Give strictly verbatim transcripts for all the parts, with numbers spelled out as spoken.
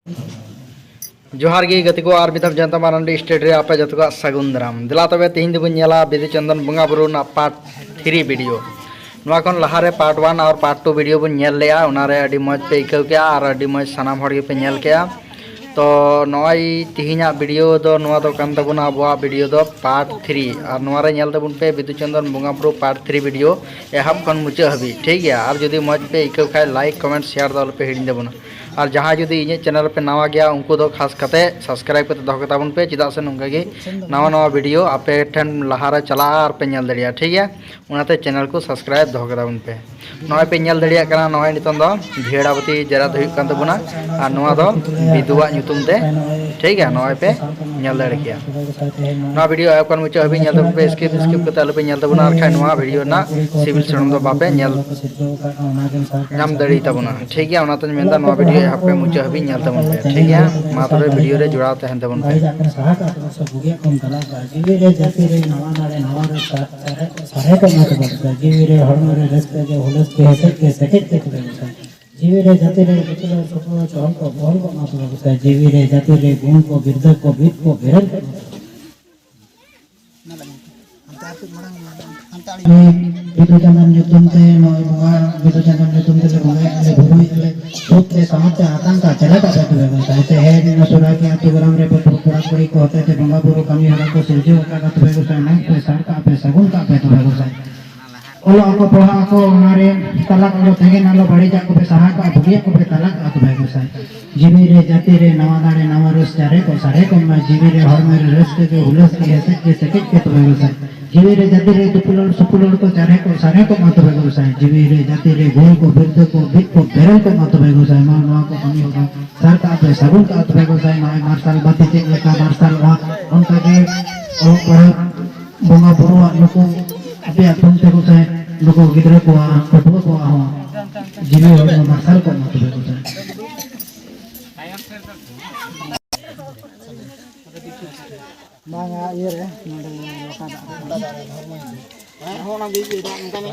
ᱡᱚᱦᱟᱨ ᱜᱮ ᱜᱟᱛᱮ ᱠᱚ, ᱟᱨ ᱢᱤᱫ ᱫᱷᱟᱣ ᱡᱚᱭᱚᱱᱛᱟ ᱢᱟᱨᱟᱱᱰᱤ ᱥᱴᱮᱰᱤᱭᱳ ᱨᱮ ᱟᱯᱮ ᱡᱚᱛᱚ ᱠᱚᱣᱟᱜ ᱥᱟᱹᱜᱩᱱ ᱫᱟᱨᱟᱢ᱾ ᱫᱮᱞᱟ ᱛᱚᱵᱮ ᱛᱮᱦᱮᱧ ᱫᱚᱵᱚᱱ ᱧᱮᱞᱟ ᱵᱤᱫᱩ ᱪᱟᱸᱫᱟᱱ ᱵᱚᱸᱜᱟ ᱵᱩᱨᱩ ᱨᱮᱱᱟᱜ ᱯᱟᱨᱴ ᱛᱷᱨᱤ ᱵᱷᱤᱰᱤᱭᱳ᱾ ᱱᱚᱣᱟ ᱠᱷᱚᱱ ᱞᱟᱦᱟᱨᱮ ᱯᱟᱨᱴ ᱚᱣᱟᱱ ᱟᱨ ᱯᱟᱨᱴ ᱴᱩ ᱵᱷᱤᱰᱤᱭᱳ ᱵᱚᱱ ᱧᱮᱞ ᱞᱮᱜᱼᱟ, ᱚᱱᱟᱨᱮ ᱟᱹᱰᱤ ᱢᱚᱡᱽ ᱯᱮ ᱟᱹᱭᱠᱟᱹᱣ ᱠᱮᱜᱼᱟ ᱟᱨ ᱟᱹᱰᱤ ᱢᱚᱡᱽ ᱥᱟᱱᱟᱢ ᱦᱚᱲ ᱜᱮᱯᱮ ᱧᱮᱞ ᱠᱮᱜᱼᱟ᱾ ᱛᱚ ᱱᱚᱜᱼᱚᱭ ᱛᱮᱦᱮᱧᱟᱜ ᱵᱷᱤᱰᱤᱭᱳ ᱫᱚ ᱱᱚᱣᱟ ᱫᱚ ᱠᱟᱱ ᱛᱟᱵᱚᱱᱟ ᱟᱵᱚᱣᱟᱜ ᱵᱷᱤᱰᱤᱭᱳ ᱫᱚ ᱯᱟᱨᱴ ᱛᱷᱨᱤ, ᱟᱨ ᱱᱚᱣᱟ ᱨᱮ ᱧᱮᱞ ᱛᱟᱵᱚᱱ ᱯᱮ ᱵᱤᱫᱩ ᱪᱟᱸᱫᱟᱱ ᱵᱚᱸᱜᱟ ᱵᱩᱨᱩ ᱯᱟᱨᱴ ᱛᱷᱨᱤ ᱵᱷᱤᱰᱤᱭᱳ ᱮᱦᱚᱵ ᱠᱷᱚᱱ ᱢᱩᱪᱟᱹᱫ ᱦᱟᱹᱵᱤᱡ, ᱴᱷᱤᱠ ᱜᱮᱭᱟ? ᱟᱨ ᱡᱩᱫᱤ ᱢᱚᱡᱽ ᱯᱮ ᱟᱹᱭᱠᱟᱹᱣ ᱠᱷᱟᱡ ᱞᱟᱭᱤᱠ, ᱠᱚᱢᱮᱱᱴ, ᱥᱮᱭᱟᱨ ᱫᱚ ᱟᱞᱚᱯᱮ ᱦᱤᱲᱤᱧ ᱛᱟᱵᱚᱱᱟ᱾ ᱟᱨ ᱡᱟᱦᱟᱸᱭ ᱡᱩᱫᱤ ᱤᱧᱟᱹᱜ ᱪᱮᱱᱮᱞ ᱨᱮᱯᱮ ᱱᱟᱣᱟ ᱜᱮᱭᱟ, ᱩᱱᱠᱩ ᱫᱚ ᱠᱷᱟᱥ ᱠᱟᱛᱮ ᱥᱟᱵᱥᱠᱨᱟᱭᱤᱵ ᱠᱟᱛᱮ ᱫᱚᱦᱚ ᱠᱟᱛᱟ ᱵᱚᱱ ᱯᱮ, ᱪᱮᱫᱟᱜ ᱥᱮ ᱱᱚᱝᱠᱟ ᱜᱮ ᱱᱟᱣᱟ ᱱᱟᱣᱟ ᱵᱷᱤᱰᱤᱭᱳ ᱟᱯᱮ ᱴᱷᱮᱱ ᱞᱟᱦᱟᱨᱮ ᱪᱟᱞᱟᱜᱼᱟ ᱟᱨ ᱯᱮ ᱧᱮᱞ ᱫᱟᱲᱮᱭᱟᱜᱼᱟ, ᱴᱷᱤᱠ ᱜᱮᱭᱟ? ᱚᱱᱟᱛᱮ ᱪᱮᱱᱮᱞ ᱠᱚ ᱥᱟᱵᱥᱠᱨᱟᱭᱤᱵ ᱫᱚᱦᱚ ᱠᱟᱛᱟ ᱵᱚᱱ ᱯᱮ᱾ ᱱᱚᱜᱼᱚᱭ ᱯᱮ ᱧᱮᱞ ᱫᱟᱲᱮᱭᱟᱜ ᱠᱟᱱᱟ, ᱱᱚᱜᱼᱚᱭ ᱱᱤᱛᱚᱝ ᱫᱚ ᱡᱷᱮᱲᱟᱵᱚᱛᱤ ᱡᱮᱨᱮᱫ ᱦᱩᱭᱩᱜ ᱠᱟᱱ ᱛᱟᱵᱚᱱᱟ, ᱟᱨ ᱱᱚᱣᱟ ᱫᱚ ᱵᱤᱫᱩᱣᱟᱜ ᱧᱩᱛᱩᱢ ᱛᱮ, ᱴᱷᱤᱠ ᱜᱮᱭᱟ? ᱱᱚᱜᱼᱚᱭ ᱯᱮ ᱧᱮᱞ ᱫᱟᱲᱮ ᱠᱮᱭᱟ᱾ ᱱᱚᱣᱟ ᱵᱷᱤᱰᱤᱭᱳ ᱮᱦᱚᱵ ᱠᱷᱚᱱ ᱢᱩᱪᱟᱹᱫ ᱦᱟᱹᱵᱤᱡ ᱧᱮᱞ ᱛᱟᱵᱚᱱ ᱯᱮ, skip skip ᱠᱟᱛᱮ ᱟᱞᱚᱯᱮ ᱧᱮᱞ ᱛᱟᱵᱚᱱᱟ, ᱟᱨ ᱠᱷᱟᱡ ᱱᱚᱣᱟ ᱵᱷᱤᱰᱤᱭᱳ ᱨᱮᱱᱟᱜ ᱥᱤᱵᱤᱞ ᱥᱚᱲᱚᱢ ᱫᱚ ᱵᱟᱯᱮ ᱧᱮᱞ ᱧᱟᱢ ᱫᱟᱲᱮᱭᱟᱜ ᱛᱟᱵᱚᱱᱟ, ᱴᱷᱤᱠ ᱜᱮᱭᱟ? ᱚᱱᱟᱛᱮᱧ ᱢᱮᱱᱫᱟ ᱱᱚᱣᱟ ᱵᱷᱤᱰᱤᱭᱳ ᱮᱦᱚᱵ ᱠᱷᱚᱱ ᱢᱩᱪᱟᱹᱫ ᱦᱟᱹᱵᱤᱡ ᱧᱮᱞ ᱛᱟᱵᱚᱱ ᱯᱮ, ᱴᱷᱤᱠ ᱜᱮᱭᱟ? ᱢᱟ ᱛᱚᱵᱮ ᱵᱷᱤᱰᱤᱭᱳ ᱨᱮ ᱡᱚᱲᱟᱣ ᱛᱟᱦᱮᱱ ᱛᱟᱵᱚᱱ ᱯᱮ᱾ ᱵᱟᱹᱲᱤᱡᱟᱜ ᱠᱟᱱᱟ, ᱥᱟᱦᱟ ᱠᱟᱜ ᱛᱟᱵᱚᱱ ᱥᱮ ᱵᱩᱜᱤᱭᱟᱜ ᱠᱚᱢ ᱜᱟᱞᱟᱜ ᱠᱟᱜᱼᱟ᱾ ᱡᱤᱣᱤ ᱨᱮ ᱡᱟᱹᱛᱤ ᱨᱮ ᱱᱟᱣᱟ ᱫᱟᱲᱮ ᱱᱟᱣᱟ ᱨᱟᱹᱥᱠᱟᱹ ᱥᱟᱨᱮᱡ ᱠᱚᱜ ᱢᱟ ᱛᱟᱵᱚᱱ ᱯᱮ᱾ ᱡᱤᱣᱤ ᱨᱮ ᱦᱚᱲᱢᱚ ᱨᱮ ᱨᱟᱹᱥᱠᱟᱹ ᱜᱮ ᱦᱩᱞᱟᱹᱥ ᱜᱮ ᱦᱮᱥᱮᱡ ᱜᱮ ᱥᱮᱠᱮᱡ ᱜᱮ ᱛᱚᱵᱮ ᱜᱚᱸᱥᱟᱭ᱾ ᱡᱤᱣᱤ ᱨᱮ ᱡᱟᱹᱛᱤ ᱨᱮ ᱫᱩᱯᱲᱟᱹ ᱥᱩᱯᱲᱟᱹ ᱪᱚᱦᱚᱞ ᱠᱚ ᱵᱚᱦᱚᱞ ᱠᱚᱜ ᱢᱟ ᱛᱚᱵᱮ ᱜᱚᱸᱥᱟᱭ᱾ ᱡᱤᱣᱤ ᱨᱮ ᱡᱟᱹᱛᱤ ᱨᱮ ᱜᱩᱱ ᱠᱚ ᱵᱤᱨᱫᱟᱹ ᱠᱚ ᱵᱤᱫ ᱠᱚ ᱵᱮᱨᱮᱞ ᱠᱚᱜ ᱢᱟ ᱛᱚᱵᱮ᱾ ᱵᱤᱫᱩ ᱪᱟᱸᱫᱟᱱ ᱧᱩᱛᱩᱢ ᱛᱮ ᱱᱚᱜᱼᱚᱭ ᱵᱚᱸᱜᱟ, ᱵᱤᱫᱩ ᱪᱟᱸᱫᱟᱱ ᱧᱩᱛᱩᱢ ᱛᱮᱞᱮ ᱵᱚᱸᱜᱟᱭᱮᱫ ᱞᱮ, ᱵᱩᱨᱩᱭᱮᱫ ᱞᱮ, ᱥᱩᱠ ᱛᱮ ᱥᱟᱶᱛᱮ ᱟᱛᱟᱝ ᱠᱟᱜ ᱪᱮᱞᱮ ᱠᱟᱜ ᱯᱮ ᱛᱚᱵᱮ ᱜᱚᱸᱥᱟᱭ᱾ ᱛᱮᱦᱮᱧ ᱱᱚᱣᱟ ᱥᱚᱨᱟᱭᱠᱮᱞᱟ ᱟᱹᱛᱩ ᱜᱨᱟᱢ ᱨᱮ ᱯᱟᱹᱴᱷᱩᱣᱟᱹ ᱠᱚᱲᱟ ᱠᱩᱲᱤ ᱠᱚ ᱦᱚᱛᱮ ᱛᱮ ᱵᱚᱸᱜᱟ ᱵᱩᱨᱩ ᱠᱟᱹᱢᱤ ᱦᱚᱨᱟ ᱠᱚ ᱥᱤᱨᱡᱟᱹᱣ ᱟᱠᱟᱫ ᱠᱟᱜ ᱛᱚᱵᱮ ᱜᱚᱸᱥᱟᱭ, ᱱᱟᱭ ᱯᱮ ᱥᱟᱨ ᱠᱟᱜ ᱯᱮ, ᱥᱟᱹᱜᱩᱱ ᱠᱟᱜ ᱯᱮ ᱛᱚᱵᱮ ᱜᱚᱸᱥᱟᱭ᱾ ᱚᱞᱚᱜ ᱟᱠᱚ ᱯᱟᱲᱦᱟᱜ ᱟᱠᱚ ᱚᱱᱟᱨᱮ ᱛᱟᱞᱟ ᱠᱚ ᱛᱮᱸᱜᱮᱱ ᱟᱞᱚ, ᱵᱟᱹᱲᱤᱡᱟᱜ ᱠᱚᱯᱮ ᱥᱟᱦᱟ ᱠᱟᱜᱼᱟ, ᱵᱩᱜᱤᱭᱟᱜ ᱠᱚᱯᱮ ᱛᱟᱞᱟ ᱠᱟᱜᱼᱟ ᱛᱚᱵᱮ ᱜᱚᱸᱥᱟᱭ᱾ ᱡᱤᱣᱤ ᱨᱮ ᱡᱟᱹᱛᱤ ᱨᱮ ᱱᱟᱣᱟ ᱫᱟᱲᱮ ᱱᱟᱣᱟ ᱨᱟᱹᱥ ᱪᱟᱨᱮ ᱠᱚᱜ ᱥᱟᱨᱮ ᱠᱚᱜ ᱢᱟ᱾ ᱡᱤᱣᱤ ᱨᱮ ᱦᱚᱲᱢᱚ ᱨᱮ ᱨᱟᱹᱥᱠᱟᱹ ᱜᱮ ᱦᱩᱞᱟᱹᱥ ᱜᱮ ᱦᱮᱥᱮᱡ ᱜᱮ ᱥᱮᱠᱮᱡ ᱜᱮ ᱛᱚᱵᱮ ᱜᱚᱸᱥᱟᱭ᱾ ᱡᱤᱣᱤ ᱨᱮ ᱡᱟᱹᱛᱤ ᱨᱮ ᱫᱩᱯᱩᱞᱟᱹᱲ ᱥᱩᱯᱩᱞᱟᱹᱲ ᱠᱚ ᱪᱟᱨᱮ ᱠᱚᱜ ᱥᱟᱨᱮ ᱠᱚᱜ ᱢᱟ ᱛᱚᱵᱮ ᱜᱚᱸᱥᱟᱭ᱾ ᱡᱤᱣᱤ ᱨᱮ ᱡᱟᱹᱛᱤ ᱨᱮ ᱜᱩᱱ ᱠᱚ ᱵᱤᱨᱫᱟᱹ ᱠᱚ ᱵᱤᱫ ᱠᱚ ᱵᱮᱨᱮᱞ ᱠᱚᱜ ᱢᱟ ᱛᱚᱵᱮ ᱜᱚᱸᱥᱟᱭ᱾ ᱢᱟ ᱱᱚᱣᱟ ᱠᱚ ᱠᱟᱹᱢᱤ ᱦᱚᱨᱟ ᱥᱟᱨ ᱠᱟᱜ ᱯᱮ, ᱥᱟᱹᱜᱩᱱ ᱠᱟᱜ ᱯᱮ ᱜᱚᱸᱥᱟᱭ᱾ ᱱᱚᱜᱼᱚᱭ ᱢᱟᱨᱥᱟᱞ ᱵᱟᱹᱛᱤ ᱪᱮᱫ ᱞᱮᱠᱟ ᱢᱟᱨᱥᱟᱞᱚᱜᱼᱟ, ᱚᱱᱠᱟᱜᱮ ᱚᱞᱚᱜ ᱯᱟᱲᱦᱟᱜ ᱵᱚᱸᱜᱟ ᱵᱩᱨᱩᱣᱟᱜ ᱱᱩᱠᱩ ᱟᱯᱮᱭᱟᱜ ᱛᱷᱩᱢ ᱛᱮ ᱜᱚᱸᱥᱟᱭ, ᱱᱩᱠᱩ ᱜᱤᱫᱽᱨᱟᱹ ᱠᱚᱣᱟᱜ, ᱯᱟᱹᱴᱷᱩᱣᱟᱹ ᱠᱚᱣᱟᱜ ᱦᱚᱸ ᱡᱤᱣᱤ ᱦᱚᱲᱢᱚ ᱢᱟᱨᱥᱟᱞ ᱠᱚᱜ ᱢᱟ ᱛᱚᱵᱮ ᱜᱚᱸᱥᱟᱭ᱾ ᱵᱟᱝᱟ, ᱤᱭᱟᱹ ᱨᱮ, ᱱᱚᱰᱮ ᱞᱚᱴᱟ ᱫᱟᱜ ᱨᱮ᱾ ᱟᱨᱦᱚᱸ ᱚᱱᱟ ᱵᱤᱡ ᱫᱟᱜ ᱱᱚᱝᱠᱟ ᱢᱮ᱾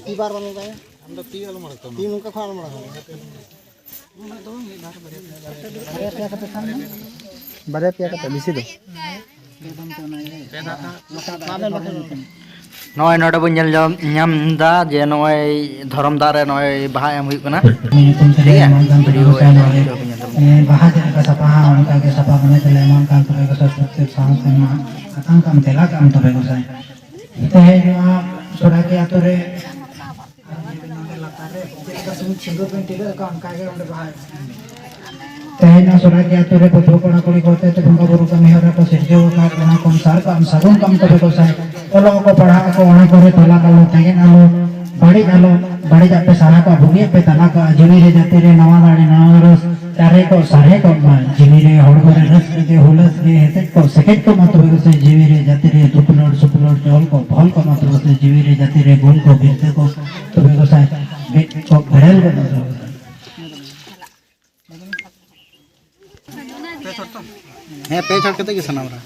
ᱛᱤ ᱵᱟᱨ ᱵᱟᱨ ᱱᱚᱝᱠᱟ ᱢᱮ᱾ ᱟᱢ ᱫᱚ ᱛᱤ ᱟᱞᱚᱢ ᱟᱲᱟᱜ ᱛᱟᱢᱟ᱾ ᱛᱤ ᱱᱚᱝᱠᱟ ᱠᱷᱚᱱ ᱟᱞᱚᱢ ᱟᱲᱟᱜᱟ᱾ ᱵᱟᱨᱭᱟ ᱯᱮᱭᱟ ᱠᱟᱛᱮ, ᱵᱮᱥᱤ ᱫᱚ᱾ ᱱᱚᱜᱼᱚᱭ ᱱᱚᱰᱮ ᱵᱚᱱ ᱧᱮᱞ ᱧᱟᱢ ᱧᱟᱢ ᱮᱫᱟ ᱡᱮ ᱱᱚᱜᱼᱚᱭ ᱫᱷᱚᱨᱚᱢ ᱫᱟᱜ ᱨᱮ ᱱᱚᱜᱼᱚᱭ ᱵᱟᱦᱟ ᱮᱢ ᱦᱩᱭᱩᱜ ᱠᱟᱱᱟ᱾ ᱧᱩᱛᱩᱢ ᱛᱮᱞᱮ ᱴᱷᱤᱠ ᱜᱮᱭᱟ? ᱮᱢᱟᱢ ᱠᱟᱱ ᱛᱟᱵᱚᱱᱟ, ᱵᱷᱤᱰᱤᱭᱳ ᱥᱮ ᱮᱢ ᱱᱚᱜᱼᱚᱭ ᱦᱩᱭᱩᱜ ᱵᱷᱤᱰᱤᱭᱳ ᱠᱟᱱᱟ᱾ ᱵᱚᱱ ᱧᱮᱞ ᱛᱟᱵᱚᱱᱟ᱾ ᱮ, ᱵᱟᱦᱟ ᱪᱮᱫ ᱞᱮᱠᱟ ᱥᱟᱯᱷᱟᱜᱼᱟ, ᱚᱱᱠᱟ ᱜᱮ ᱥᱟᱯᱷᱟ ᱵᱚᱱᱮ ᱛᱮᱞᱮ ᱮᱢᱟᱢ ᱠᱟᱱ ᱛᱚᱵᱮ ᱠᱚ ᱥᱚᱛ ᱥᱚᱛ ᱥᱟᱶ ᱛᱮ ᱱᱚᱣᱟ ᱟᱛᱟᱝ ᱠᱟᱜ ᱟᱢ, ᱛᱮᱞᱟ ᱠᱟᱜ ᱟᱢ ᱛᱚᱵᱮ ᱜᱚᱸᱥᱟᱭ᱾ ᱛᱮᱦᱮᱧ ᱱᱚᱣᱟ ᱥᱚᱨᱟᱭᱠᱮ ᱟᱛᱳ ᱨᱮ ᱟᱨ ᱱᱚᱰᱮ ᱞᱟᱛᱟᱨ ᱨᱮ ᱪᱮᱫ ᱞᱮᱠᱟ ᱥᱩᱱᱩᱢ ᱥᱤᱸᱫᱩᱨ ᱵᱮᱱ ᱴᱤᱰᱟᱹᱜ ᱟᱠᱟᱫ, ᱚᱱᱠᱟ ᱜᱮ ᱚᱸᱰᱮ ᱵᱟᱦᱟ᱾ ᱛᱮᱦᱮᱧ ᱱᱚᱣᱟ ᱥᱚᱨᱟᱭᱠᱮ ᱟᱛᱳ ᱨᱮ ᱯᱟᱹᱴᱷᱩᱣᱟᱹ ᱠᱚᱲᱟ ᱠᱩᱲᱤ ᱠᱚ ᱦᱚᱛᱮ ᱛᱮ ᱵᱚᱸᱜᱟ ᱵᱩᱨᱩ ᱠᱟᱹᱢᱤ ᱦᱚᱨᱟ ᱠᱚ ᱥᱤᱨᱡᱟᱹᱣ ᱟᱠᱟᱫ, ᱚᱱᱟ ᱠᱚᱢ ᱥᱟᱨ ᱠᱟᱜ ᱟᱢ, ᱥᱟᱹᱜᱩᱱ ᱠᱟᱜ ᱟᱢ ᱛᱚᱵᱮ ᱜᱚᱸᱥᱟᱭ᱾ ᱚᱞᱚᱜ ᱟᱠᱚ, ᱯᱟᱲᱦᱟᱜ ᱟᱠᱚ, ᱚᱱᱟ ᱠᱚᱨᱮ ᱛᱟᱞᱟ ᱟᱞᱚ, ᱛᱮᱸᱜᱮᱫ ᱟᱞᱚ, ᱵᱟᱹᱲᱤᱡ ᱟᱞᱚ, ᱵᱟᱹᱲᱤᱡᱟᱜ ᱯᱮ ᱥᱟᱦᱟ ᱠᱟᱜ, ᱵᱩᱜᱤᱭᱟᱜ ᱯᱮ ᱛᱟᱞᱟ ᱠᱟᱜ, ᱡᱤᱣᱤ ᱨᱮ ᱡᱟᱹᱛᱤ ᱨᱮ ᱱᱟᱣᱟ ᱫᱟᱲᱮ, ᱱᱟᱣᱟ ᱨᱟᱹᱥ, ᱪᱟᱨᱮ ᱠᱚᱜ, ᱥᱟᱨᱦᱮ ᱠᱚᱜ ᱢᱟ᱾ ᱡᱤᱣᱤ ᱨᱮ ᱦᱚᱲᱢᱚ ᱨᱮ ᱨᱟᱹᱥᱠᱟᱹ ᱜᱮ ᱦᱩᱞᱟᱹᱥ ᱜᱮ ᱦᱮᱴᱮᱡ ᱠᱚᱜ, ᱥᱮᱠᱮᱡ ᱠᱚᱜ ᱢᱟ ᱛᱚᱵᱮ ᱜᱚᱸᱥᱟᱭ᱾ ᱡᱤᱣᱤ ᱨᱮ ᱡᱟᱹᱛᱤ ᱨᱮ ᱫᱩᱯᱞᱟᱹᱲ ᱥᱩᱯᱞᱟᱹᱲ ᱪᱚᱞ ᱠᱚᱜ, ᱵᱷᱚᱞ ᱠᱚᱜ ᱢᱟ ᱛᱚᱵᱮ ᱜᱚᱸᱥᱟᱭ᱾ ᱡᱤᱣᱤ ᱨᱮ ᱡᱟᱹᱛᱤ ᱨᱮ ᱜᱩᱱ ᱠᱚ ᱵᱤᱨᱫᱟᱹ ᱠᱚ ᱛᱚᱵᱮ ᱜᱚᱸᱥᱟᱭ, ᱢᱤᱫ ᱠᱚᱜ ᱵᱮᱨᱮᱞ ᱠᱚᱜ ᱢᱟ ᱛᱚᱵᱮ ᱜᱚᱸᱥᱟᱭ᱾ ᱦᱮᱸ, ᱯᱮ ᱪᱷᱚᱴ ᱠᱟᱛᱮ ᱜᱮ ᱥᱟᱱᱟᱢ ᱨᱮ᱾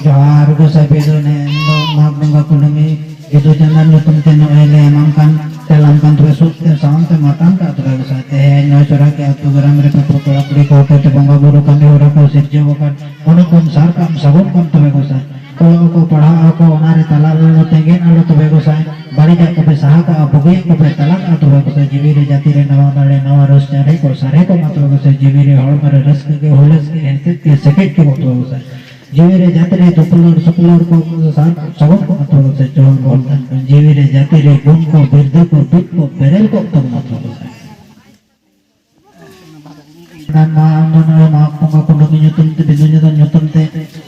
ᱡᱚᱦᱟᱨ ᱜᱚᱸᱥᱟᱭ ᱵᱤᱫᱩ, ᱱᱮ ᱫᱚ ᱢᱟᱜᱽ ᱵᱚᱸᱜᱟ ᱠᱩᱱᱟᱹᱢᱤ ᱵᱤᱫᱩ ᱪᱟᱸᱫᱟᱱ ᱧᱩᱛᱩᱢ ᱛᱮ ᱱᱚᱜᱼᱚᱭ ᱞᱮ ᱮᱢᱟᱢ ᱠᱟᱱ, ᱪᱟᱞᱟᱢ ᱠᱟᱱ ᱛᱚᱵᱮ ᱥᱩᱠ ᱛᱮ ᱥᱟᱶᱛᱮ ᱢᱟᱛᱟᱝ ᱠᱟᱜ ᱛᱚᱵᱮ ᱜᱚᱸᱥᱟᱭ᱾ ᱛᱮᱦᱮᱧ ᱱᱚᱣᱟ ᱥᱚᱨᱟᱭᱠᱮ ᱟᱹᱛᱩ ᱜᱨᱟᱢ ᱨᱮ ᱯᱟᱹᱴᱷᱩᱣᱟᱹ ᱠᱚᱲᱟ ᱠᱩᱲᱤ ᱠᱚ ᱦᱚᱛᱮ ᱛᱮ ᱵᱚᱸᱜᱟ ᱵᱩᱨᱩ ᱠᱟᱹᱢᱤ ᱦᱚᱨᱟ ᱠᱚ ᱥᱤᱨᱡᱟᱹᱣ ᱟᱠᱟᱱ, ᱚᱱᱟ ᱠᱚᱢ ᱥᱟᱨ ᱠᱟᱜ ᱟᱢ, ᱥᱟᱹᱜᱩᱱ ᱠᱟᱜ ᱟᱢ ᱛᱚᱵᱮ ᱜᱚᱸᱥᱟᱭ᱾ ᱚᱞᱚᱜ ᱟᱠᱚ, ᱯᱟᱲᱦᱟᱜ ᱟᱠᱚ, ᱚᱱᱟ ᱨᱮ ᱛᱟᱞᱟ ᱨᱮ ᱟᱞᱚ ᱛᱮᱸᱜᱮᱱ ᱟᱞᱚ ᱛᱚᱵᱮ ᱜᱚᱸᱥᱟᱭ᱾ ᱵᱟᱹᱲᱤᱡᱟᱜ ᱠᱚᱯᱮ ᱥᱟᱦᱟ ᱠᱟᱜᱼᱟ, ᱵᱩᱜᱤᱭᱟᱜ ᱠᱚᱯᱮ ᱛᱟᱞᱟ ᱠᱟᱜᱼᱟ ᱛᱚᱵᱮ ᱜᱚᱸᱥᱟᱭ᱾ ᱡᱤᱣᱤ ᱨᱮ ᱡᱟᱹᱛᱤ ᱨᱮ ᱱᱟᱣᱟ ᱫᱟᱲᱮ, ᱱᱟᱣᱟ ᱨᱚᱥ ᱪᱟᱨᱮ ᱠᱚ ᱥᱟᱨᱮ ᱠᱚᱜ ᱢᱟ ᱛᱚᱵᱮ ᱜᱚᱸᱥᱟᱭ᱾ ᱡᱤᱣᱤ ᱨᱮ ᱦᱚᱲᱢᱚ ᱨᱮ ᱨᱟᱹᱥᱠᱟᱹ ᱜᱮ ᱦᱩᱞᱟᱹᱥ ᱜᱮ ᱦᱮᱸᱥᱮᱡ ᱜᱮ ᱥᱮᱠᱮᱡ ᱜᱮ ᱛᱚᱵᱮ ᱜᱚᱸᱥᱟᱭ᱾ ᱡᱤᱣᱤ ᱨᱮ ᱡᱟᱹᱛᱤ ᱨᱮ ᱫᱩᱯᱞᱟᱹᱲ ᱥᱩᱯᱞᱟᱹᱲ ᱠᱚ ᱥᱟᱨ ᱥᱟᱹᱜᱩᱱ ᱠᱚᱜ ᱢᱟ ᱛᱚᱵᱮ ᱜᱚᱸᱥᱟᱭ᱾ ᱡᱚᱦᱟᱨ ᱜᱚᱦᱚᱲ ᱛᱟᱦᱮᱱ ᱠᱟᱱ᱾ ᱡᱤᱣᱤ ᱨᱮ ᱡᱟᱹᱛᱤ ᱨᱮ ᱜᱩᱱ ᱠᱚ ᱵᱤᱨᱫᱟᱹ ᱠᱚ ᱫᱩᱜ ᱠᱚ ᱵᱮᱨᱮᱞ ᱠᱚᱜ ᱛᱟᱵᱚᱱᱟ ᱛᱚᱵᱮ ᱜᱚᱸᱥᱟᱭ᱾ ᱢᱟ ᱟᱢ ᱫᱚ ᱱᱚᱜᱼᱚᱭ ᱢᱟᱜᱽ ᱵᱚᱸᱜᱟ ᱠᱩᱱᱟᱹᱢᱤ ᱧᱩᱛᱩᱢ ᱛᱮ, ᱵᱤᱫᱩ ᱪᱟᱸᱫᱟᱱ ᱧᱩᱛᱩᱢ ᱛᱮ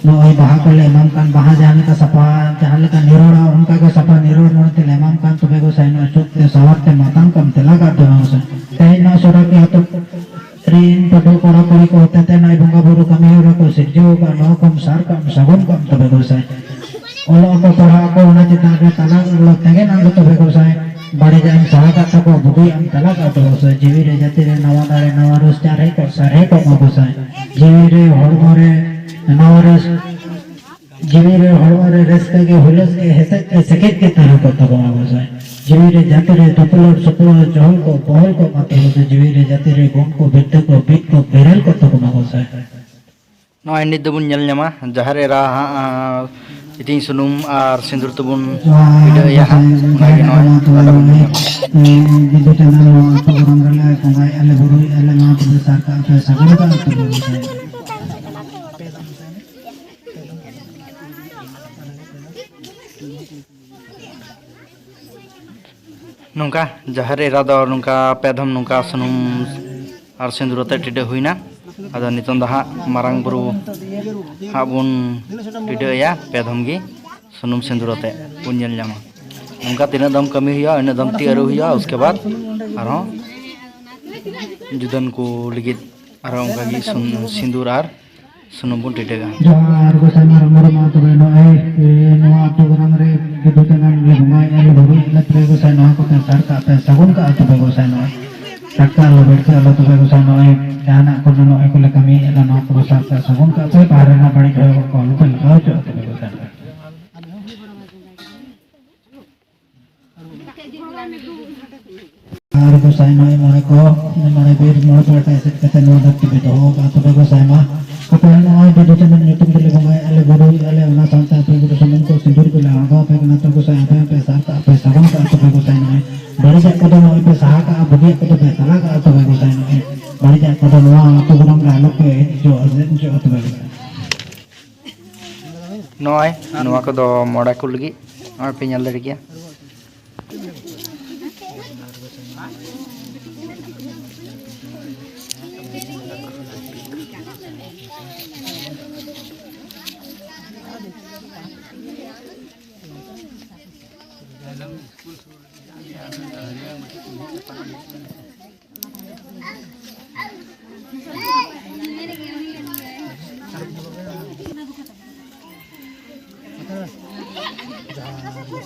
ᱱᱚᱜᱼᱚᱭ ᱵᱟᱦᱟ ᱠᱚᱞᱮ ᱮᱢᱟᱢ ᱠᱟᱱ, ᱵᱟᱦᱟ ᱡᱟᱦᱟᱸ ᱞᱮᱠᱟ ᱥᱟᱯᱷᱟ, ᱡᱟᱦᱟᱸ ᱞᱮᱠᱟ ᱱᱤᱨᱚᱲᱟ, ᱚᱱᱠᱟ ᱜᱮ ᱥᱟᱯᱷᱟ ᱱᱤᱨᱚᱲ ᱢᱚᱱᱮ ᱛᱮᱞᱮ ᱮᱢᱟᱢ ᱠᱟᱱ᱾ ᱛᱚᱵᱮ ᱜᱚᱸᱥᱟᱭ, ᱱᱚᱣᱟ ᱥᱩᱠ ᱛᱮ ᱥᱟᱶᱟᱨ ᱛᱮ ᱢᱟᱛᱟᱝ ᱠᱟᱜ ᱟᱢ, ᱛᱮᱞᱟ ᱠᱟᱜ ᱟᱢ ᱛᱚᱵᱮ ᱜᱚᱸᱥᱟᱭ᱾ ᱛᱮᱦᱮᱧ ᱱᱚᱣᱟ ᱥᱚᱨᱟᱭᱠᱮ ᱟᱹᱛᱩ ᱨᱤᱱ ᱯᱟᱹᱴᱷᱩᱣᱟᱹ ᱠᱚᱲᱟ ᱠᱩᱲᱤ ᱠᱚ ᱦᱚᱛᱮ ᱛᱮ ᱱᱚᱜᱼᱚᱭ ᱵᱚᱸᱜᱟ ᱵᱩᱨᱩ ᱠᱟᱹᱢᱤ ᱦᱚᱨᱟ ᱠᱚ ᱥᱤᱨᱡᱟᱹᱣ ᱟᱠᱟᱫ, ᱱᱚᱣᱟ ᱠᱚᱢ ᱥᱟᱨ ᱠᱟᱜ ᱟᱢ, ᱥᱟᱹᱜᱩᱱ ᱠᱟᱜ ᱟᱢ ᱛᱚᱵᱮ ᱜᱚᱸᱥᱟᱭ᱾ ᱚᱞᱚᱜ ᱟᱠᱚ, ᱯᱟᱲᱦᱟᱜ ᱟᱠᱚ, ᱚᱱᱟ ᱪᱮᱛᱟᱱ ᱨᱮ ᱛᱟᱞᱟ ᱟᱞᱚ ᱛᱮᱸᱜᱮᱱ ᱟᱞᱚ ᱛᱚᱵᱮ ᱜᱚᱸᱥᱟᱭ᱾ ᱵᱟᱹᱲᱤᱡᱟᱜ ᱮᱢ ᱥᱟᱦᱟ ᱠᱟᱜ ᱛᱟᱠᱚ, ᱵᱩᱜᱤᱭᱟᱜ ᱮᱢ ᱛᱟᱞᱟ ᱠᱟᱜ ᱛᱟᱠᱚ ᱜᱚᱸᱥᱟᱭ᱾ ᱡᱤᱣᱤ ᱨᱮ ᱡᱟᱹᱛᱤ ᱨᱮ ᱱᱟᱣᱟ ᱫᱟᱲᱮ, ᱱᱟᱣᱟ ᱨᱚᱥ ᱪᱟᱨᱦᱮ ᱠᱚᱜ, ᱥᱟᱨᱦᱮ ᱠᱚᱜ ᱢᱟ ᱜᱚᱸᱥᱟᱭ᱾ ᱡᱤᱣᱤ ᱨᱮ ᱦᱚᱲᱢᱚ ᱨᱮ ᱱᱟᱣᱟ ᱨᱚᱥ, ᱡᱤᱣᱤ ᱨᱮ ᱦᱚᱲᱢᱚ ᱨᱮ ᱨᱟᱹᱥᱠᱟᱹ ᱜᱮ, ᱦᱩᱞᱟᱹᱥ ᱜᱮ, ᱦᱮᱸᱥᱮᱡ ᱜᱮ, ᱥᱮᱠᱮᱡ ᱜᱮ ᱛᱟᱦᱮᱸ ᱠᱚᱜ ᱛᱟᱵᱚᱱᱟ ᱜᱚᱸᱥᱟᱭ᱾ ᱡᱤᱣᱤ ᱨᱮ ᱡᱟᱹᱛᱤ ᱨᱮ ᱫᱩᱯᱞᱟᱹᱲ ᱥᱩᱯᱞᱟᱹᱲ ᱪᱚᱦᱚᱞ ᱠᱚ ᱵᱚᱦᱚᱞ ᱠᱚ ᱢᱟ ᱛᱟᱵᱚ ᱥᱮ, ᱡᱤᱣᱤ ᱨᱮ ᱡᱟᱹᱛᱤ ᱨᱮ ᱜᱩᱱ ᱠᱚ ᱵᱤᱨᱫᱟᱹ ᱠᱚ ᱵᱤᱫ ᱠᱚ ᱵᱮᱨᱮᱞ ᱠᱚ ᱛᱟᱵᱚᱱᱟ ᱜᱚᱸᱥᱟᱭ᱾ ᱱᱚᱜᱼᱚᱭ ᱱᱤᱛ ᱫᱚᱵᱚᱱ ᱧᱮᱞ ᱧᱟᱢᱟ ᱡᱟᱦᱮᱨ ᱮᱨᱟ ᱦᱟᱸᱜ, ᱟᱸ, ᱤᱛᱤᱧ ᱥᱩᱱᱩᱢ ᱟᱨ ᱥᱤᱸᱫᱩᱨ ᱛᱮᱵᱚᱱ ᱡᱚᱦᱟᱨ ᱴᱤᱰᱟᱹᱜ ᱮᱭᱟ ᱦᱟᱸᱜ᱾ ᱜᱚᱸᱥᱟᱭ, ᱚᱱᱟᱜᱮ ᱡᱟᱦᱮᱨ ᱱᱚᱜᱼᱚᱭ ᱮᱨᱟ ᱢᱟ ᱛᱚᱵᱮ ᱟᱫᱚ ᱵᱚᱱ ᱱᱚᱜᱼᱚᱭ, ᱧᱮᱞ ᱧᱟᱢᱟ᱾ ᱮᱸ, ᱵᱤᱫᱩ ᱪᱟᱸᱫᱟᱱ ᱱᱚᱣᱟ ᱟᱹᱛᱩ ᱜᱚᱨᱚᱢ ᱨᱮᱞᱮ ᱵᱚᱸᱜᱟᱭᱮᱫᱼᱟ ᱞᱮ, ᱵᱩᱨᱩᱭᱮᱫᱼᱟ ᱞᱮ, ᱱᱚᱣᱟ ᱛᱚᱵᱮ ᱥᱟᱨ ᱠᱟᱜ ᱯᱮ, ᱥᱟᱹᱜᱩᱱ ᱠᱟᱜ ᱯᱮ ᱜᱚᱸᱥᱟᱭ᱾ ᱱᱚᱝᱠᱟ ᱡᱟᱦᱮᱨ ᱮᱨᱟ ᱫᱚ ᱱᱚᱝᱠᱟ ᱯᱮ ᱫᱷᱚᱢ ᱱᱚᱝᱠᱟ ᱥᱩᱱᱩᱢ ᱟᱨ ᱥᱤᱸᱫᱩᱨ ᱟᱛᱮ ᱴᱤᱰᱟᱹᱜ ᱦᱩᱭᱱᱟ᱾ ᱟᱫᱚ ᱱᱤᱛᱚᱝ ᱫᱚ ᱦᱟᱸᱜ ᱢᱟᱨᱟᱝ ᱵᱩᱨᱩ ᱦᱟᱸᱜ ᱵᱚᱱ ᱴᱤᱰᱟᱹᱜ ᱟᱭᱟ ᱯᱮ ᱫᱷᱚᱢ ᱜᱮ ᱥᱩᱱᱩᱢ ᱥᱤᱸᱫᱩᱨ ᱟᱛᱮ ᱵᱚᱱ ᱧᱮᱞ ᱧᱟᱢᱟ᱾ ᱱᱚᱝᱠᱟ ᱛᱤᱱᱟᱹᱜ ᱫᱚᱢ ᱠᱟᱹᱢᱤ ᱦᱩᱭᱩᱜᱼᱟ, ᱤᱱᱟᱹᱜ ᱫᱚᱢ ᱛᱤ ᱟᱹᱨᱩᱵ ᱦᱩᱭᱩᱜᱼᱟ᱾ ᱩᱥᱠᱮ ᱵᱟᱫ ᱟᱨᱦᱚᱸ ᱡᱩᱫᱟᱹᱱ ᱠᱚ ᱞᱟᱹᱜᱤᱫ ᱟᱨᱦᱚᱸ ᱚᱱᱠᱟ ᱜᱮ ᱥᱩᱱ-, ᱥᱤᱸᱫᱩᱨ ᱟᱨ ᱥᱩᱱᱩᱢ ᱵᱚᱱ ᱴᱤᱰᱟᱹᱜᱟ᱾ ᱡᱚᱦᱟᱨ ᱜᱚᱸᱥᱟᱭ ᱢᱟ ᱨᱚᱢᱚ ᱨᱚᱢᱚ ᱛᱚᱵᱮ ᱱᱚᱜᱼᱚᱭ, ᱮ, ᱱᱚᱣᱟ ᱟᱹᱛᱩ ᱜᱚᱨᱟᱢ ᱨᱮ ᱵᱤᱫᱩ ᱪᱟᱸᱫᱟᱱ ᱞᱮ ᱵᱚᱸᱜᱟᱭᱮᱫᱼᱟ, ᱞᱮ ᱵᱩᱨᱩᱭᱮᱫᱼᱟ, ᱞᱮ ᱛᱚᱵᱮ ᱜᱚᱸᱥᱟᱭ ᱱᱚᱣᱟ ᱠᱚᱯᱮ ᱥᱟᱨ ᱠᱟᱜ ᱯᱮ, ᱥᱟᱹᱜᱩᱱ ᱠᱟᱜᱼᱟ ᱛᱚᱵᱮ ᱜᱚᱸᱥᱟᱭ ᱱᱚᱜᱼᱚᱭ᱾ ᱴᱟᱴᱠᱟ ᱟᱞᱚ ᱵᱟᱹᱲᱛᱤ ᱟᱞᱚ ᱛᱚᱵᱮ ᱜᱚᱸᱥᱟᱭ ᱱᱚᱜᱼᱚᱭ ᱡᱟᱦᱟᱱᱟᱜ ᱠᱚ ᱱᱚᱜᱼᱚᱭ ᱠᱚᱞᱮ ᱠᱟᱹᱢᱤᱭᱮᱫᱼᱟ, ᱱᱚᱣᱟ ᱠᱚ ᱥᱟᱨ ᱠᱟᱜ ᱥᱟᱹᱜᱩᱱ ᱠᱟᱜ ᱯᱮ, ᱵᱟᱦᱨᱮ ᱨᱮᱱᱟᱜ ᱵᱟᱹᱲᱤᱡ ᱦᱚᱭ ᱠᱚ ᱟᱞᱚ ᱯᱮ ᱞᱟᱜᱟᱣ ᱦᱚᱪᱚᱜᱼᱟ ᱛᱚᱵᱮ ᱜᱚᱸᱥᱟᱭ ᱱᱚᱜᱼᱚᱭ᱾ ᱟᱨ ᱜᱚᱸᱥᱟᱭ ᱱᱚᱜᱼᱚᱭ ᱢᱚᱬᱮ ᱠᱚ, ᱢᱚᱬᱮ ᱵᱤᱨ ᱢᱚᱬᱮ ᱯᱟᱦᱴᱟ ᱮᱥᱮᱫ ᱠᱟᱛᱮ ᱱᱚᱣᱟ ᱫᱷᱟᱹᱨᱛᱤ ᱯᱮ ᱫᱚᱦᱚ ᱟᱠᱟᱫᱼᱟ᱾ ᱛᱚᱵᱮ ᱜᱚᱸᱥᱟᱭ ᱢᱟ ᱟᱯᱮ ᱱᱚᱜᱼᱚᱭ ᱵᱤᱫᱩ ᱪᱟᱸᱫᱟᱱ ᱧᱩᱛᱩᱢ ᱛᱮᱞᱮ ᱵᱚᱸᱜᱟᱭᱮᱫᱼᱟ, ᱞᱮ ᱵᱩᱨᱩᱭᱮᱫᱼᱟ, ᱞᱮ ᱚᱱᱟ ᱥᱟᱶᱛᱮ ᱟᱯᱮ ᱠᱚᱫᱚ ᱥᱩᱱᱩᱢ ᱠᱚ ᱥᱤᱸᱫᱩᱨ ᱠᱚᱞᱮ ᱟᱬᱜᱚ ᱟᱯᱮ ᱠᱟᱱᱟ᱾ ᱛᱚ ᱜᱚᱸᱥᱟᱭ ᱟᱯᱮ ᱦᱚᱸᱯᱮ ᱥᱟᱨ ᱠᱟᱜᱼᱟ, ᱯᱮ ᱥᱟᱹᱜᱩᱱ ᱠᱟᱜᱼᱟ᱾ ᱛᱚᱵᱮ ᱜᱚᱸᱥᱟᱭ ᱱᱚᱜᱼᱚᱭ ᱵᱟᱹᱲᱤᱡᱟᱜ ᱠᱚᱫᱚ ᱱᱚᱜᱼᱚᱭ ᱯᱮ ᱥᱟᱦᱟ ᱠᱟᱜᱼᱟ, ᱵᱩᱜᱤᱭᱟᱜ ᱠᱚᱫᱚ ᱯᱮ ᱥᱟᱞᱟ ᱠᱟᱜᱼᱟ᱾ ᱛᱚᱵᱮ ᱜᱚᱸᱥᱟᱭ ᱱᱚᱜᱼᱚᱭ ᱵᱟᱹᱲᱤᱡᱟᱜ ᱠᱚᱫᱚ ᱱᱚᱣᱟ ᱟᱹᱛᱩ ᱜᱚᱨᱟᱢ ᱨᱮ ᱟᱞᱚ ᱯᱮ ᱦᱮᱡ ᱦᱚᱪᱚᱣᱟᱜᱼᱟ, ᱥᱮ ᱦᱮᱡ ᱦᱚᱪᱚᱣᱟᱜᱼᱟ᱾ ᱛᱚᱵᱮ ᱜᱚᱸᱥᱟᱭ ᱱᱚᱜᱼᱚᱭ ᱱᱚᱣᱟ ᱠᱚᱫᱚ ᱢᱚᱬᱮ ᱠᱚ ᱞᱟᱹᱜᱤᱫ ᱱᱚᱜᱼᱚᱭ ᱯᱮ ᱧᱮᱞ ᱫᱟᱲᱮ ᱠᱮᱭᱟ᱾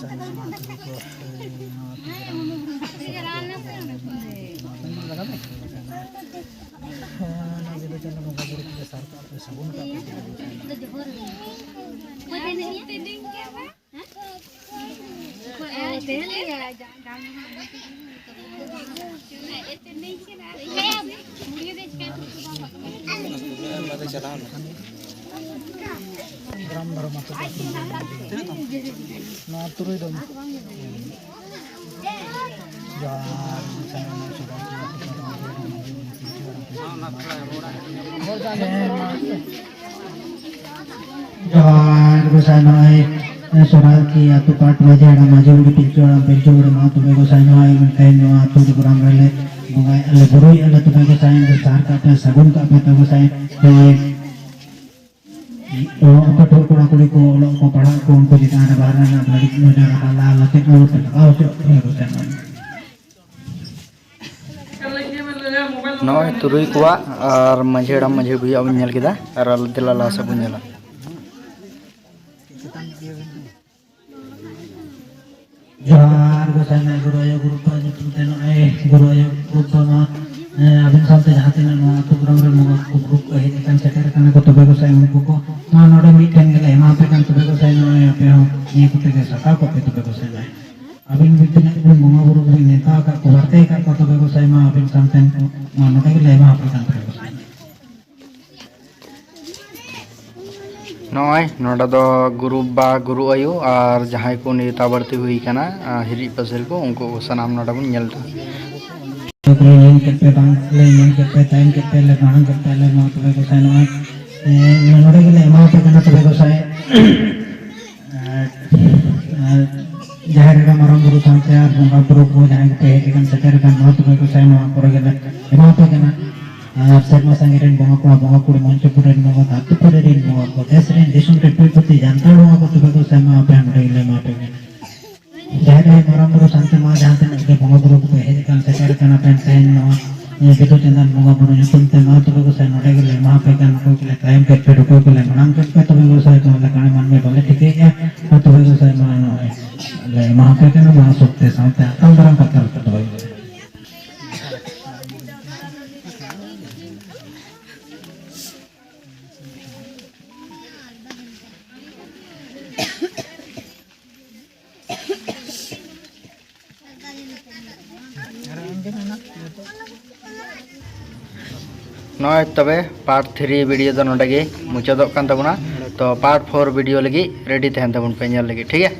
ᱱᱚᱣᱟ ᱛᱩᱨᱩᱭ ᱫᱚ ᱡᱚᱦᱟᱨ᱾ ᱡᱚᱦᱟᱨ ᱜᱚᱸᱥᱟᱭ, ᱱᱚᱜᱼᱚᱭ ᱥᱚᱨᱟᱨᱠᱤ ᱟᱹᱛᱩ ᱯᱟᱴ ᱢᱟᱹᱡᱷᱤ ᱦᱟᱲᱟᱢ, ᱢᱟᱹᱡᱷᱤ ᱵᱩᱲᱦᱤ, ᱯᱤᱞᱪᱩ ᱦᱟᱲᱟᱢ, ᱯᱤᱞᱪᱩ ᱵᱩᱲᱦᱤ, ᱢᱟ ᱛᱚᱵᱮ ᱜᱚᱸᱥᱟᱭ, ᱱᱚᱜᱼᱚᱭ ᱛᱮᱦᱮᱧ ᱱᱚᱣᱟ ᱟᱹᱛᱩ ᱨᱮ ᱯᱨᱳᱜᱨᱟᱢ ᱨᱮᱞᱮ ᱵᱚᱸᱜᱟᱭᱮᱫᱼᱟ ᱞᱮ, ᱵᱩᱨᱩᱭᱮᱫᱼᱟ ᱞᱮ, ᱛᱚᱵᱮ ᱜᱚᱸᱥᱟᱭ ᱥᱟᱨ ᱠᱟᱜ ᱯᱮ, ᱥᱟᱹᱜᱩᱱ ᱠᱟᱜ ᱯᱮ, ᱛᱚᱵᱮ ᱜᱚᱸᱥᱟᱭ ᱱᱚᱜᱼᱚᱭ ᱚ, ᱯᱟᱹᱴᱷᱩᱣᱟᱹ ᱠᱚᱲᱟ ᱠᱩᱲᱤ ᱠᱚ ᱚᱞᱚᱜ ᱠᱚ ᱯᱟᱲᱦᱟᱜ ᱠᱚ, ᱩᱱᱠᱩ ᱪᱮᱛᱟᱱ ᱨᱮ ᱵᱟᱦᱨᱮ ᱨᱮᱱᱟᱜ ᱵᱟᱹᱲᱤᱡ ᱱᱚᱡᱚᱨ ᱦᱟᱞᱟ ᱞᱟᱛᱮ ᱟᱞᱚ ᱯᱮ ᱞᱟᱜᱟᱣ ᱦᱚᱪᱚᱜ ᱛᱟᱵᱚᱱᱟ᱾ ᱱᱚᱜᱼᱚᱭ ᱛᱩᱨᱩᱭ ᱠᱚᱣᱟᱜ ᱟᱨ ᱢᱟᱹᱡᱷᱤ ᱦᱟᱲᱟᱢ ᱢᱟᱹᱡᱷᱤ ᱵᱩᱲᱦᱤᱭᱟᱜ ᱵᱚᱱ ᱧᱮᱞ ᱠᱮᱫᱟ, ᱟᱨ ᱟᱞᱮ ᱫᱮᱞᱟ ᱞᱟᱦᱟ ᱥᱮᱫ ᱵᱚᱱ ᱧᱮᱞᱟ᱾ ᱡᱚᱦᱟᱨ ᱜᱚᱸᱥᱟᱭ ᱱᱟᱭ ᱜᱩᱨᱩ ᱟᱭᱳ ᱜᱩᱨᱩ ᱵᱟᱵᱟ ᱧᱩᱛᱩᱢ ᱛᱮ ᱱᱚᱜᱼᱚᱭ ᱜᱩᱨᱩ ᱟᱭᱳ ᱜᱩᱨᱩ ᱵᱟᱵᱟ ᱢᱟ, ᱮ, ᱟᱹᱵᱤᱱ ᱥᱟᱶᱛᱮ ᱡᱟᱦᱟᱸ ᱛᱤᱱᱟᱹᱜ ᱱᱚᱣᱟ ᱟᱹᱛᱩ ᱜᱨᱟᱢ ᱨᱮ ᱵᱚᱸᱜᱟ ᱠᱚ ᱜᱩᱨᱩ ᱠᱚ ᱦᱮᱡ ᱟᱠᱟᱱ ᱥᱮᱴᱮᱨ ᱟᱠᱟᱱᱟ ᱠᱚ, ᱛᱚᱵᱮ ᱜᱚᱸᱥᱟᱭ ᱩᱱᱠᱩ ᱠᱚ ᱱᱚᱣᱟ ᱱᱚᱰᱮ ᱢᱤᱫᱴᱮᱱ ᱜᱮᱞᱮ ᱮᱢᱟ ᱯᱮ ᱠᱟᱱ, ᱛᱚᱵᱮ ᱜᱚᱸᱥᱟᱭ ᱱᱚᱜᱼᱚᱭ ᱟᱯᱮ ᱦᱚᱸ ᱱᱤᱭᱟᱹ ᱠᱚᱛᱮ ᱜᱮ ᱥᱟᱯᱲᱟᱣ ᱠᱚᱜ ᱯᱮ, ᱛᱚᱵᱮ ᱜᱚᱸᱥᱟᱭ ᱱᱚᱜᱼᱚᱭ ᱟᱹᱵᱤᱱ ᱵᱤᱱ ᱛᱤᱱᱟᱹᱜ ᱵᱤᱱ ᱵᱚᱸᱜᱟ ᱵᱩᱨᱩ ᱵᱤᱱ ᱱᱮᱣᱛᱟ ᱟᱠᱟᱫ ᱠᱚ, ᱵᱟᱨᱛᱮ ᱟᱠᱟᱫ ᱠᱚ, ᱛᱚᱵᱮ ᱜᱚᱸᱥᱟᱭ ᱢᱟ ᱟᱹᱵᱤᱱ ᱥᱟᱶᱛᱮ ᱱᱚᱣᱟ ᱱᱚᱰᱮ ᱜᱮᱞᱮ ᱮᱢᱟ ᱯᱮ ᱠᱟᱱ, ᱛᱚᱵᱮ ᱜᱚᱸᱥᱟᱭ᱾ ᱱᱚᱜᱼᱚᱭ ᱱᱚᱰᱮ ᱫᱚ ᱜᱩᱨᱩ ᱵᱟ, ᱜᱩᱨᱩ ᱟᱭᱳ ᱟᱨ ᱡᱟᱦᱟᱸᱭ ᱠᱚ ᱱᱮᱣᱛᱟ ᱵᱟᱹᱲᱛᱤ ᱦᱩᱭ ᱠᱟᱱᱟ, ᱟᱨ ᱦᱤᱨᱤᱡ ᱯᱟᱹᱥᱤᱨ ᱠᱚ, ᱩᱱᱠᱩ ᱠᱚ ᱥᱟᱱᱟᱢ ᱱᱚᱰᱮ ᱵᱚᱱ ᱧᱮᱞ ᱮᱫᱟ᱾ ᱠᱚᱞᱮ ᱧᱮᱞ ᱠᱮᱫ ᱯᱮ, ᱵᱟᱝ ᱞᱮ ᱧᱮᱞ ᱠᱮᱫ ᱯᱮ, ᱛᱟᱭᱚᱢ ᱠᱮᱫ ᱯᱮ, ᱞᱮ ᱢᱟᱲᱟᱝ ᱠᱮᱫ ᱯᱮ, ᱞᱮ ᱱᱚᱣᱟ ᱛᱚᱵᱮ ᱜᱚᱸᱥᱟᱭ ᱱᱚᱜᱼᱚᱭ, ᱮ, ᱱᱚᱰᱮ ᱜᱮᱞᱮ ᱮᱢᱟ ᱯᱮ ᱠᱟᱱᱟ ᱛᱚᱵᱮ ᱜᱚᱸᱥᱟᱭ᱾ ᱟᱨ, ᱟᱨ ᱡᱟᱦᱮᱨ ᱮᱨᱟ, ᱢᱟᱨᱟᱝ ᱵᱩᱨᱩ ᱥᱟᱶᱛᱮ ᱟᱨ ᱵᱚᱸᱜᱟ ᱵᱩᱨᱩ ᱠᱚ ᱡᱟᱦᱟᱸᱭ ᱠᱚᱯᱮ ᱦᱮᱡ ᱟᱠᱟᱱ, ᱥᱮᱴᱮᱨ ᱟᱠᱟᱱ, ᱱᱚᱣᱟ ᱛᱚᱵᱮ ᱜᱚᱸᱥᱟᱭ ᱱᱚᱣᱟ ᱠᱚᱨᱮ ᱜᱮᱞᱮ ᱮᱢᱟ ᱯᱮ ᱠᱟᱱᱟ᱾ ᱟᱨ ᱥᱮᱨᱢᱟ ᱥᱟᱺᱜᱤᱧ ᱨᱮᱱ ᱵᱚᱸᱜᱟ ᱠᱚᱲᱟ, ᱵᱚᱸᱜᱟ ᱠᱩᱲᱤ, ᱢᱚᱧᱪᱚᱯᱩᱨ ᱨᱮᱱ ᱵᱚᱸᱜᱟ, ᱫᱷᱟᱹᱨᱛᱤᱯᱩᱨᱤ ᱨᱮᱱ ᱵᱚᱸᱜᱟ ᱠᱚ, ᱫᱮᱥ ᱨᱮᱱ, ᱫᱤᱥᱚᱢ ᱨᱮᱱ ᱯᱤᱲ ᱯᱩᱛᱤ ᱡᱟᱱᱛᱟᱲ ᱵᱚᱸᱜᱟ ᱠᱚ ᱛᱚᱵᱮ ᱜᱚᱸᱥᱟᱭ ᱢᱟ ᱟᱯᱮ ᱱᱚᱰᱮ ᱜᱮᱞᱮ ᱮᱢᱟ ᱯᱮ ᱠᱟᱱᱟ᱾ ᱡᱟᱦᱮᱨ ᱟᱭᱳ, ᱢᱟᱨᱟᱝ ᱵᱩᱨᱩ ᱥᱟᱶᱛᱮ ᱢᱟ ᱡᱟᱦᱟᱸ ᱛᱤᱱᱟᱹᱜ ᱜᱮ ᱵᱚᱸᱜᱟ ᱵᱩᱨᱩ ᱠᱚᱯᱮ ᱦᱮᱡ ᱟᱠᱟᱱ, ᱥᱮᱴᱮᱨ ᱟᱠᱟᱱᱟ ᱯᱮ ᱛᱮᱦᱮᱧ ᱱᱚᱣᱟ, ᱱᱤᱭᱟᱹ ᱵᱤᱫᱩ ᱪᱟᱸᱫᱟᱱ ᱵᱚᱸᱜᱟ ᱵᱩᱨᱩ ᱧᱩᱛᱩᱢ ᱛᱮ, ᱢᱟ ᱛᱚᱵᱮ ᱜᱚᱸᱥᱟᱭ ᱱᱚᱰᱮ ᱜᱮᱞᱮ ᱮᱢᱟ ᱯᱮ ᱠᱟᱱ, ᱚᱠᱚᱭ ᱠᱚᱞᱮ ᱛᱟᱭᱚᱢ ᱠᱮᱫ ᱯᱮ, ᱚᱠᱚᱭ ᱠᱚᱞᱮ ᱢᱟᱲᱟᱝ ᱠᱮᱫ ᱯᱮ, ᱛᱚᱵᱮ ᱜᱚᱸᱥᱟᱭ ᱫᱚ ᱟᱞᱮ ᱠᱟᱬᱮ ᱢᱟᱹᱱᱢᱤ ᱵᱟᱞᱮ ᱴᱷᱤᱠᱟᱹᱭᱮᱫᱼᱟ, ᱢᱟ ᱛᱚᱵᱮ ᱜᱚᱸᱥᱟᱭ ᱢᱟ ᱱᱚᱜᱼᱚᱭ ᱞᱮ ᱮᱢᱟ ᱯᱮ ᱠᱟᱱᱟ, ᱢᱟ ᱥᱚᱠᱛᱮ ᱥᱟᱶᱛᱮ ᱟᱛᱟᱝ ᱫᱟᱨᱟᱢ ᱠᱟᱛᱮ ᱟᱞᱮ ᱯᱮ ᱫᱚᱦᱚᱭ ᱢᱟ᱾ ᱱᱚᱜᱼᱚᱭ ᱛᱚᱵᱮ ᱯᱟᱨᱴ ᱛᱷᱨᱤ ᱵᱷᱤᱰᱤᱭᱳ ᱫᱚ ᱱᱚᱰᱮ ᱜᱮ ᱢᱩᱪᱟᱹᱫᱚᱜ ᱠᱟᱱ ᱛᱟᱵᱚᱱᱟ᱾ ᱛᱚ ᱯᱟᱨᱴ ᱯᱷᱳᱨ ᱵᱷᱤᱰᱤᱭᱳ ᱞᱟᱹᱜᱤᱫ ᱨᱮᱰᱤ ᱛᱟᱦᱮᱱ ᱛᱟᱵᱚᱱ ᱯᱮ ᱧᱮᱞ ᱞᱟᱹᱜᱤᱫ, ᱴᱷᱤᱠ ᱜᱮᱭᱟ?